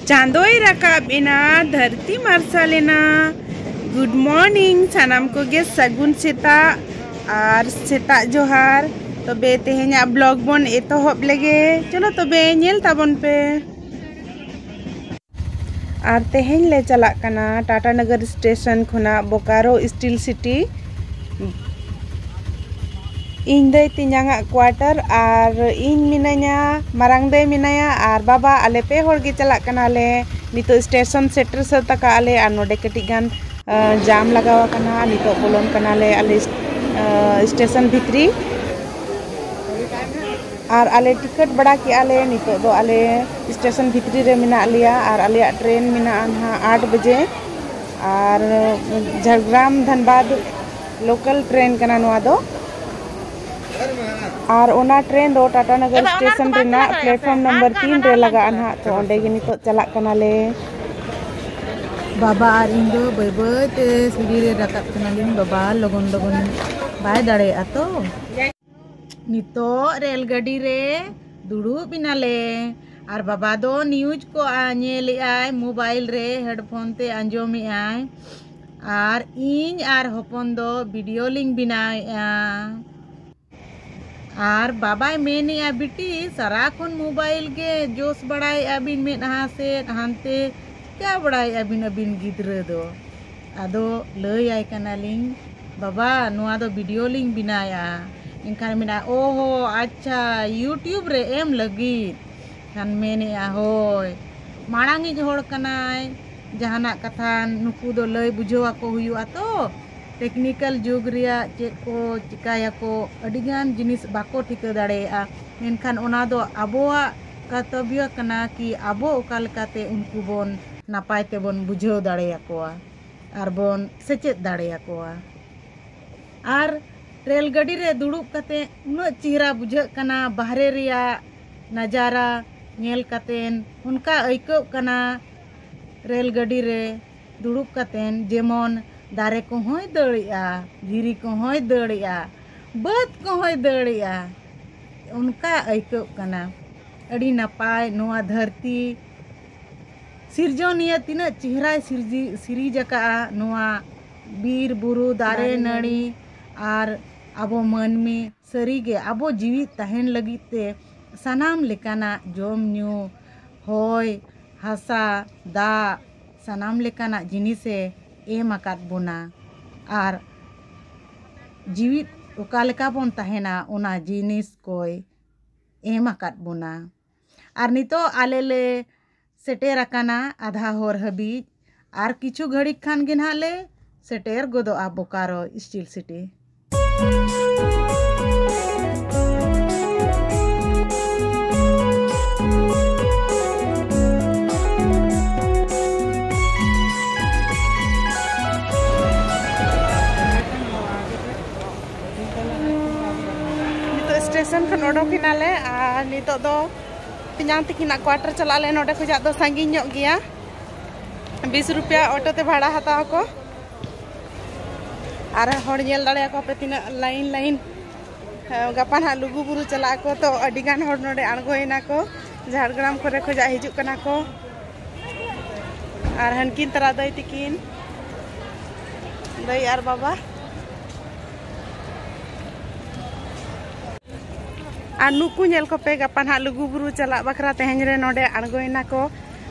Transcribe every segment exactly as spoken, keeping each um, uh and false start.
ᱪᱟᱸᱫᱚᱭ ᱨᱟᱠᱟᱵ ᱮᱱᱟ, ᱫᱷᱟᱹᱨᱛᱤ ᱢᱟᱨᱥᱟᱞ ᱮᱱᱟ᱾ Good morning ᱥᱟᱱᱟᱢ ᱠᱚᱜᱮ, ᱥᱟᱹᱜᱩᱱ ᱥᱮᱛᱟᱜ ᱟᱨ ᱥᱮᱛᱟᱜ ᱡᱚᱦᱟᱨ᱾ ᱛᱚᱵᱮ ᱛᱮᱦᱮᱧᱟᱜ ᱵᱞᱚᱜ ᱵᱚᱱ ᱮᱛᱚᱦᱚᱵ ᱞᱮᱜᱮ᱾ ᱪᱚᱞᱚ ᱛᱚᱵᱮ ᱧᱮᱞ ᱛᱟᱵᱚᱱ ᱯᱮ᱾ ᱟᱨ ᱛᱮᱦᱮᱧ ᱞᱮ ᱪᱟᱞᱟᱜ ᱠᱟᱱᱟ ᱴᱟᱴᱟ ᱱᱚᱜᱚᱨ ᱥᱴᱮᱥᱚᱱ ᱠᱷᱚᱱᱟᱜ ᱵᱳᱠᱟᱨᱳ ᱥᱴᱤᱞ ᱥᱤᱴᱤ᱾ ᱤᱧ ᱫᱟᱹᱭ ᱛᱮᱧᱟᱝᱟᱜ ᱠᱣᱟᱴᱟᱨ ᱟᱨ ᱤᱧ ᱢᱤᱱᱟᱹᱧᱟ, ᱢᱟᱨᱟᱝ ᱫᱟᱹᱭ ᱢᱮᱱᱟᱭᱟ ᱟᱨ ᱵᱟᱵᱟ, ᱟᱞᱮ ᱯᱮ ᱦᱚᱲ ᱜᱮ ᱪᱟᱞᱟᱜ ᱠᱟᱱᱟᱞᱮ᱾ ᱱᱤᱛᱚᱜ ᱥᱴᱮᱥᱚᱱ ᱥᱮᱴᱮᱨ ᱥᱟᱹᱛ ᱟᱠᱟᱫ ᱟᱞᱮ ᱟᱨ ᱱᱚᱰᱮ ᱠᱟᱹᱴᱤᱡ ᱜᱟᱱ ᱟᱸ, ᱡᱟᱢ ᱞᱟᱜᱟᱣ ᱟᱠᱟᱱᱟ᱾ ᱱᱤᱛᱚᱜ ᱵᱚᱞᱚᱱ ᱠᱟᱱᱟᱞᱮ ᱟᱞᱮ, ᱟᱸ, ᱥᱴᱮᱥᱚᱱ ᱵᱷᱤᱛᱨᱤ᱾ ᱟᱨ ᱟᱞᱮ ᱴᱤᱠᱤᱴ ᱵᱟᱲᱟ ᱠᱮᱜᱼᱟ ᱞᱮ᱾ ᱱᱤᱛᱚᱜ ᱫᱚ ᱟᱞᱮ ᱥᱴᱮᱥᱚᱱ ᱵᱷᱤᱛᱨᱤ ᱨᱮ ᱢᱮᱱᱟᱜ ᱞᱮᱭᱟ ᱟᱨ ᱟᱞᱮᱭᱟᱜ ᱴᱨᱮᱱ ᱢᱮᱱᱟᱜᱼᱟ ᱱᱟᱦᱟᱜ ᱟᱴ ᱵᱟᱡᱮ᱾ ᱟᱨ ᱡᱷᱟᱲᱜᱨᱟᱢ ᱫᱷᱟᱱᱵᱟᱫᱽ ᱞᱳᱠᱟᱞ ᱴᱨᱮᱱ ᱠᱟᱱᱟ ᱱᱚᱣᱟ ᱫᱚ᱾ ᱟᱨ ᱚᱱᱟ ᱴᱨᱮᱱ ᱫᱚ ᱴᱟᱴᱟ ᱱᱚᱜᱚᱨ ᱥᱴᱮᱥᱚᱱ ᱨᱮᱱᱟᱜ ᱯᱞᱮᱴᱯᱷᱚᱨᱢ ᱱᱚᱢᱵᱚᱨ ᱛᱤᱱ ᱨᱮ ᱞᱟᱜᱟᱜᱼᱟ ᱱᱟᱦᱟᱜ᱾ ᱛᱚ ᱚᱸᱰᱮ ᱜᱮ ᱱᱤᱛᱚᱜ ᱪᱟᱞᱟᱜ ᱠᱟᱱᱟᱞᱮ᱾ ᱵᱟᱵᱟ ᱟᱨ ᱤᱧ ᱫᱚ ᱵᱟᱹᱭ ᱵᱟᱹᱭ ᱛᱮ ᱥᱤᱲᱤ ᱨᱮ ᱨᱟᱠᱟᱵ ᱠᱟᱱᱟᱞᱤᱧ᱾ ᱵᱟᱵᱟ ᱞᱚᱜᱚᱱ ᱞᱚᱜᱚᱱ ᱵᱟᱭ ᱫᱟᱲᱮᱭᱟᱜᱼᱟ ᱛᱚ᱾ ᱱᱤᱛᱚᱜ ᱨᱮᱞ ᱜᱟᱹᱰᱤ ᱨᱮ ᱫᱩᱲᱩᱵ ᱮᱱᱟᱞᱮ᱾ ᱟᱨ ᱵᱟᱵᱟ ᱫᱚ ᱱᱤᱭᱩᱡᱽ ᱠᱚ ᱧᱮᱞᱮᱜᱼᱟᱭ, ᱢᱳᱵᱟᱭᱤᱞ ᱨᱮ ᱦᱮᱰᱯᱷᱳᱱ ᱛᱮ ᱟᱸᱡᱚᱢᱮᱜᱼᱟᱭ᱾ ᱟᱨ ᱤᱧ ᱟᱨ ᱦᱚᱯᱚᱱ ᱫᱚ ᱵᱷᱤᱰᱤᱭᱳ ᱞᱤᱧ ᱵᱮᱱᱟᱣᱮᱜᱼᱟ᱾ ᱟᱨ ᱵᱟᱵᱟᱭ ᱢᱮᱱᱮᱜᱼᱟ, "ᱵᱤᱴᱤ, ᱥᱟᱨᱟ ᱠᱷᱚᱱ ᱢᱳᱵᱟᱭᱤᱞ ᱜᱮ ᱡᱚᱥ ᱵᱟᱲᱟᱭᱮᱜᱼᱟ ᱵᱤᱱ, ᱢᱮᱫᱦᱟ ᱥᱮᱫ ᱦᱟᱱᱛᱮ ᱪᱤᱠᱟ ᱵᱟᱲᱟᱭᱮᱜᱼᱟ ᱵᱤᱱ ᱟᱹᱵᱤᱱ ᱜᱤᱫᱽᱨᱟᱹ ᱫᱚ?" ᱟᱫᱚ ᱞᱟᱹᱭᱟᱭ ᱠᱟᱱᱟᱞᱤᱧ, "ᱵᱟᱵᱟ, ᱱᱚᱣᱟ ᱫᱚ ᱵᱷᱤᱰᱤᱭᱳ ᱞᱤᱧ ᱵᱮᱱᱟᱣᱮᱜᱼᱟ᱾" ᱮᱱᱠᱷᱟᱱ ᱢᱮᱱᱟ, "ᱳ ᱦᱳ, ᱟᱪᱪᱷᱟ, ᱭᱩᱴᱤᱭᱩᱵᱽ ᱨᱮ ᱮᱢ ᱞᱟᱹᱜᱤᱫ?" ᱠᱷᱟᱱ ᱢᱮᱱᱮᱜᱼᱟ, "ᱦᱳᱭ, ᱢᱟᱲᱟᱝᱤᱡ ᱦᱚᱲ ᱠᱟᱱᱟᱭ, ᱡᱟᱦᱟᱱᱟᱜ ᱠᱟᱛᱷᱟ ᱱᱩᱠᱩ ᱫᱚ ᱞᱟᱹᱭ ᱵᱩᱡᱷᱟᱹᱣ ᱟᱠᱚ ᱦᱩᱭᱩᱜᱼᱟ ᱛᱚ, ᱴᱮᱠᱱᱤᱠᱮᱞ ᱡᱩᱜᱽ ᱨᱮᱭᱟᱜ ᱪᱮᱫ ᱠᱚ ᱪᱤᱠᱟᱹᱭᱟᱠᱚ, ᱟᱹᱰᱤᱜᱟᱱ ᱡᱤᱱᱤᱥ ᱵᱟᱠᱚ ᱴᱷᱤᱠᱟᱹ ᱫᱟᱲᱮᱭᱟᱜᱼᱟ, ᱢᱮᱱᱠᱷᱟᱱ ᱚᱱᱟ ᱫᱚ ᱟᱵᱚᱣᱟᱜ ᱠᱟᱨᱛᱚᱵᱵᱚ ᱠᱟᱱᱟ ᱠᱤ ᱟᱵᱚ ᱚᱠᱟ ᱞᱮᱠᱟᱛᱮ ᱩᱱᱠᱩ ᱵᱚᱱ ᱱᱟᱯᱟᱭ ᱛᱮᱵᱚᱱ ᱵᱩᱡᱷᱟᱹᱣ ᱫᱟᱲᱮᱭᱟᱠᱚᱣᱟ ᱟᱨ ᱵᱚᱱ ᱥᱮᱪᱮᱫ ᱫᱟᱲᱮᱭᱟᱠᱚᱣᱟ᱾" ᱟᱨ ᱨᱮᱞ ᱜᱟᱹᱰᱤ ᱨᱮ ᱫᱩᱲᱩᱵ ᱠᱟᱛᱮ ᱩᱱᱟᱹᱜ ᱪᱮᱦᱨᱟ ᱵᱩᱡᱷᱟᱹᱜ ᱠᱟᱱᱟ, ᱵᱟᱦᱨᱮ ᱨᱮᱭᱟᱜ ᱱᱟᱡᱟᱨᱟ ᱧᱮᱞ ᱠᱟᱛᱮ ᱚᱱᱠᱟ ᱟᱹᱭᱠᱟᱹᱜ ᱠᱟᱱᱟ ᱨᱮᱞ ᱜᱟᱹᱰᱤ ᱨᱮ ᱫᱩᱲᱩᱵ ᱠᱟᱛᱮ ᱡᱮᱢᱚᱱ ᱫᱟᱨᱮ ᱠᱚᱦᱚᱸᱭ ᱫᱟᱹᱲᱮᱜᱼᱟ, ᱫᱷᱤᱨᱤ ᱠᱚᱦᱚᱸᱭ ᱫᱟᱹᱲᱮᱜᱼᱟ, ᱵᱟᱹᱫᱽ ᱠᱚᱦᱚᱸᱭ ᱫᱟᱹᱲᱮᱜᱼᱟ, ᱚᱱᱠᱟ ᱟᱹᱭᱠᱟᱹᱜ ᱠᱟᱱᱟ᱾ ᱟᱹᱰᱤ ᱱᱟᱯᱟᱭ ᱱᱚᱣᱟ ᱫᱷᱟᱹᱨᱛᱤ ᱥᱤᱨᱡᱚᱱᱤᱭᱟᱹ ᱛᱤᱱᱟᱹᱜ ᱪᱮᱦᱨᱟᱭ ᱥᱤᱨᱡᱤ-, ᱥᱤᱨᱤᱡᱽ ᱟᱠᱟᱫᱼᱟ ᱱᱚᱣᱟ ᱵᱤᱨ ᱵᱩᱨᱩ, ᱫᱟᱨᱮ ᱱᱟᱹᱲᱤ ᱟᱨ ᱟᱵᱚ ᱢᱟᱹᱱᱢᱤ᱾ ᱥᱟᱹᱨᱤᱜᱮ ᱟᱵᱚ ᱡᱤᱣᱤᱫ ᱛᱟᱦᱮᱱ ᱞᱟᱹᱜᱤᱫ ᱛᱮ ᱥᱟᱱᱟᱢ ᱞᱮᱠᱟᱱᱟᱜ ᱡᱚᱢ ᱧᱩ, ᱦᱚᱭ, ᱦᱟᱥᱟ, ᱫᱟᱜ, ᱥᱟᱱᱟᱢ ᱞᱮᱠᱟᱱᱟᱜ ᱡᱤᱱᱤᱥᱮ ᱮᱢ ᱟᱠᱟᱫ ᱵᱚᱱᱟ᱾ ᱟᱨ ᱡᱤᱣᱤᱫ ᱚᱠᱟ ᱞᱮᱠᱟ ᱵᱚᱱ ᱛᱟᱦᱮᱱᱟ, ᱚᱱᱟ ᱡᱤᱱᱤᱥ ᱠᱚᱭ ᱮᱢ ᱟᱠᱟᱫ ᱵᱚᱱᱟ᱾ ᱟᱨ ᱱᱤᱛᱚᱜ ᱟᱞᱮ ᱞᱮ ᱥᱮᱴᱮᱨ ᱟᱠᱟᱱᱟ ᱟᱫᱷᱟ ᱦᱚᱨ ᱦᱟᱹᱵᱤᱡ᱾ ᱟᱨ ᱠᱤᱪᱷᱩ ᱜᱷᱟᱹᱲᱤᱡ ᱠᱷᱟᱱ ᱜᱮ ᱱᱟᱦᱟᱜ ᱞᱮ ᱥᱮᱴᱮᱨ ᱜᱚᱫᱚᱜᱼᱟ ᱵᱳᱠᱟᱨᱳ ᱥᱴᱤᱞ ᱥᱤᱴᱤ᱾ ᱱᱤᱛᱚᱜ ᱥᱴᱮᱥᱚᱱ ᱠᱷᱚᱱ ᱚᱰᱚᱠ ᱮᱱᱟᱞᱮ ᱟᱨ ᱱᱤᱛᱚᱜ ᱫᱚ ᱛᱮᱧᱟᱝ ᱛᱤᱠᱤᱱᱟᱜ ᱠᱣᱟᱴᱟᱨ ᱪᱟᱞᱟᱜ ᱟᱞᱮ᱾ ᱱᱚᱰᱮ ᱠᱷᱚᱱᱟᱜ ᱫᱚ ᱥᱟᱺᱜᱤᱧ ᱧᱚᱜ ᱜᱮᱭᱟ, ᱵᱤᱥ ᱨᱩᱯᱤᱭᱟ ᱚᱴᱳ ᱛᱮ ᱵᱷᱟᱲᱟ ᱦᱟᱛᱟᱣ ᱟᱠᱚ᱾ ᱟᱨ ᱦᱚᱲ ᱧᱮᱞ ᱫᱟᱲᱮᱭᱟᱠᱚ ᱯᱮ ᱛᱤᱱᱟᱹᱜ ᱞᱟᱭᱤᱱ ᱞᱟᱭᱤᱱ᱾ ᱦᱮᱸ, ᱜᱟᱯᱟ ᱱᱟᱦᱟᱜ ᱞᱩᱜᱩᱵᱩᱨᱩ ᱪᱟᱞᱟᱜ ᱟᱠᱚ, ᱛᱚ ᱟᱹᱰᱤ ᱜᱟᱱ ᱦᱚᱲ ᱱᱚᱰᱮ ᱟᱬᱜᱚᱭᱮᱱᱟ ᱠᱚ, ᱡᱷᱟᱲᱜᱨᱟᱢ ᱠᱚᱨᱮ ᱠᱷᱚᱱᱟᱜ ᱦᱤᱡᱩᱜ ᱠᱟᱱᱟ ᱠᱚ᱾ ᱟᱨ ᱦᱟᱱᱠᱤᱱ ᱛᱟᱨᱟ ᱫᱟᱹᱭ ᱛᱤᱠᱤᱱ, ᱫᱟᱹᱭ ᱟᱨ ᱵᱟᱵᱟ᱾ ᱟᱨ ᱱᱩᱠᱩ ᱧᱮᱞ ᱠᱚᱯᱮ, ᱜᱟᱯᱟ ᱱᱟᱦᱟᱜ ᱞᱩᱜᱩᱵᱩᱨᱩ ᱪᱟᱞᱟᱜ ᱵᱟᱠᱷᱨᱟ ᱛᱮᱦᱮᱧ ᱨᱮ ᱱᱚᱰᱮ ᱟᱬᱜᱚᱭᱮᱱᱟ ᱠᱚ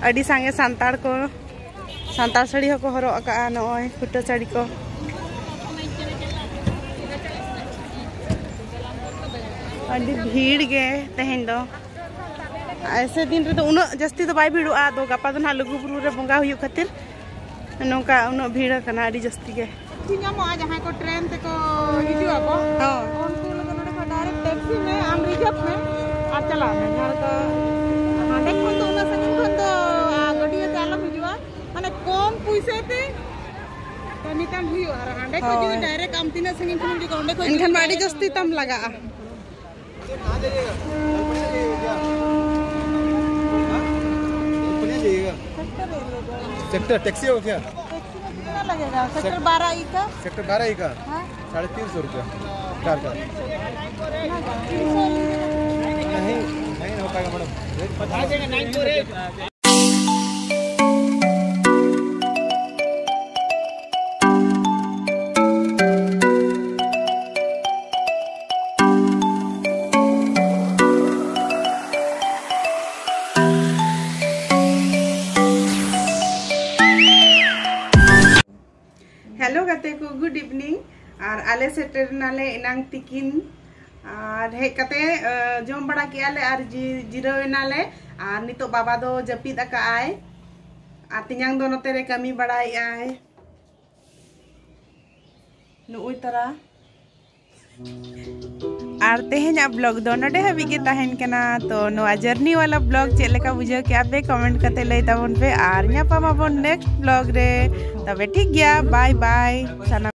ᱟᱹᱰᱤ ᱥᱟᱸᱜᱮ ᱥᱟᱱᱛᱟᱲ ᱠᱚ᱾ ᱥᱟᱱᱛᱟᱲ ᱥᱟᱹᱲᱤ ᱦᱚᱸᱠᱚ ᱦᱚᱨᱚᱜ ᱟᱠᱟᱫᱼᱟ, ᱱᱚᱜᱼᱚᱭ ᱯᱷᱩᱴᱟᱹ ᱥᱟᱹᱲᱤ ᱠᱚ᱾ ᱟᱹᱰᱤ ᱵᱷᱤᱲ ᱜᱮ ᱛᱮᱦᱮᱧ ᱫᱚ᱾ ᱮᱭᱥᱮ ᱫᱤᱱ ᱨᱮᱫᱚ ᱩᱱᱟᱹᱜ ᱡᱟᱹᱥᱛᱤ ᱫᱚ ᱵᱟᱭ ᱵᱷᱤᱲᱚᱜᱼᱟ, ᱟᱫᱚ ᱜᱟᱯᱟ ᱫᱚ ᱱᱟᱦᱟᱜ ᱞᱩᱜᱩᱵᱩᱨᱩ ᱨᱮ ᱵᱚᱸᱜᱟ ᱦᱩᱭᱩᱜ ᱠᱷᱟᱹᱛᱤᱨ ᱱᱚᱝᱠᱟ ᱩᱱᱟᱹᱜ ᱵᱷᱤᱲ ᱟᱠᱟᱱᱟ ᱟᱹᱰᱤ ᱡᱟᱹᱥᱛᱤ ᱜᱮ᱾ ᱴᱮᱠᱥᱤ ᱧᱟᱢᱚᱜᱼᱟ, ᱡᱟᱦᱟᱸᱭ ᱠᱚ ᱴᱨᱮᱱ ᱛᱮᱠᱚ ᱦᱤᱡᱩᱜ ᱟᱠᱚ, ᱦᱚᱸ᱾ ᱩᱱᱠᱩ ᱞᱟᱹᱜᱤᱫ ᱱᱚᱰᱮ ᱠᱷᱚᱱ ᱰᱟᱭᱨᱮᱠᱴ ᱴᱮᱠᱥᱤ ᱢᱮ, ᱟᱢ ᱨᱤᱡᱟᱨᱵᱷ ᱢᱮ ᱟᱨ ᱪᱟᱞᱟᱜ ᱢᱮ᱾ ᱡᱟᱦᱟᱸ ᱨᱮᱫᱚ ᱦᱟᱸᱰᱮ ᱠᱷᱚᱱ ᱫᱚ ᱩᱱᱟᱹᱜ ᱥᱟᱺᱜᱤᱧ ᱠᱷᱚᱱ ᱫᱚ, ᱟᱨ, ᱜᱟᱹᱰᱤ ᱛᱮ ᱟᱞᱚᱢ ᱦᱤᱡᱩᱜᱼᱟ, ᱢᱟᱱᱮ ᱠᱚᱢ ᱯᱩᱭᱥᱟᱹ ᱛᱮ ᱠᱟᱹᱢᱤ ᱛᱟᱢ ᱦᱩᱭᱩᱜᱼᱟ᱾ ᱟᱨ ᱦᱟᱸᱰᱮ ᱠᱷᱚᱱ ᱡᱩᱫᱤ ᱦᱳᱭ᱾ ᱰᱟᱭᱨᱮᱠᱴ ᱟᱢ ᱛᱤᱱᱟᱹᱜ ᱥᱟᱺᱜᱤᱧ ᱠᱷᱚᱱ ᱦᱤᱡᱩᱜᱼᱟ, ᱚᱸᱰᱮ ᱠᱷᱚᱱ ᱮᱱᱠᱷᱟᱱ ᱢᱟ ᱟᱹᱰᱤ ᱡᱟᱹᱥᱛᱤ ᱛᱟᱢ ᱞᱟᱜᱟᱜᱼᱟ᱾ सेक्टर टैक्सी हो क्या? टैक्सी में कितना लगेगा? सेक्टर बारह ई का। सेक्टर बारह ई का। हाँ। साढ़े तीन सौ रुपया। चार का। नहीं, नहीं हो पाएगा मैडम। ᱟᱨ ᱟᱞᱮ ᱥᱮᱴᱮᱨ ᱮᱱᱟᱞᱮ ᱮᱱᱟᱝ ᱛᱤᱠᱤᱱ, ᱟᱨ ᱦᱮᱡ ᱠᱟᱛᱮ ᱡᱚᱢ ᱵᱟᱲᱟ ᱠᱮᱜᱼᱟ ᱞᱮ ᱟᱨ ᱡᱤᱨᱟᱹᱣ ᱮᱱᱟᱞᱮ᱾ ᱟᱨ ᱱᱤᱛᱚᱜ ᱵᱟᱵᱟ ᱫᱚ ᱡᱟᱹᱯᱤᱫ ᱟᱠᱟᱫ ᱟᱭ, ᱟᱨ ᱛᱮᱧᱟᱝ ᱫᱚ ᱱᱚᱛᱮ ᱨᱮ ᱠᱟᱹᱢᱤ ᱵᱟᱲᱟᱭᱮᱫ ᱟᱭ᱾ ᱱᱩᱜᱼᱩᱭ ᱛᱟᱨᱟ᱾ ᱟᱨ ᱛᱮᱦᱮᱧᱟᱜ ᱵᱞᱚᱜ ᱫᱚ ᱱᱚᱰᱮ ᱦᱟᱹᱵᱤᱡ ᱜᱮ ᱛᱟᱦᱮᱱ ᱠᱟᱱᱟ᱾ ᱛᱚ ᱱᱚᱣᱟ ᱡᱟᱨᱱᱤ ᱣᱟᱞᱟ ᱵᱞᱚᱜ ᱪᱮᱫ ᱞᱮᱠᱟ ᱵᱩᱡᱷᱟᱹᱣ ᱠᱮᱜᱼᱟ ᱯᱮ, ᱠᱚᱢᱮᱱᱴ ᱠᱟᱛᱮ ᱞᱟᱹᱭ ᱛᱟᱵᱚᱱ ᱯᱮ᱾ ᱟᱨ ᱧᱟᱯᱟᱢ ᱟᱵᱚᱱ ᱱᱮᱠᱥᱴ ᱵᱞᱚᱜ ᱨᱮ᱾ ᱛᱚᱵᱮ ᱴᱷᱤᱠ ᱜᱮᱭᱟ, ᱵᱟᱭ ᱵᱟᱭ ᱥᱟᱱᱟᱢ᱾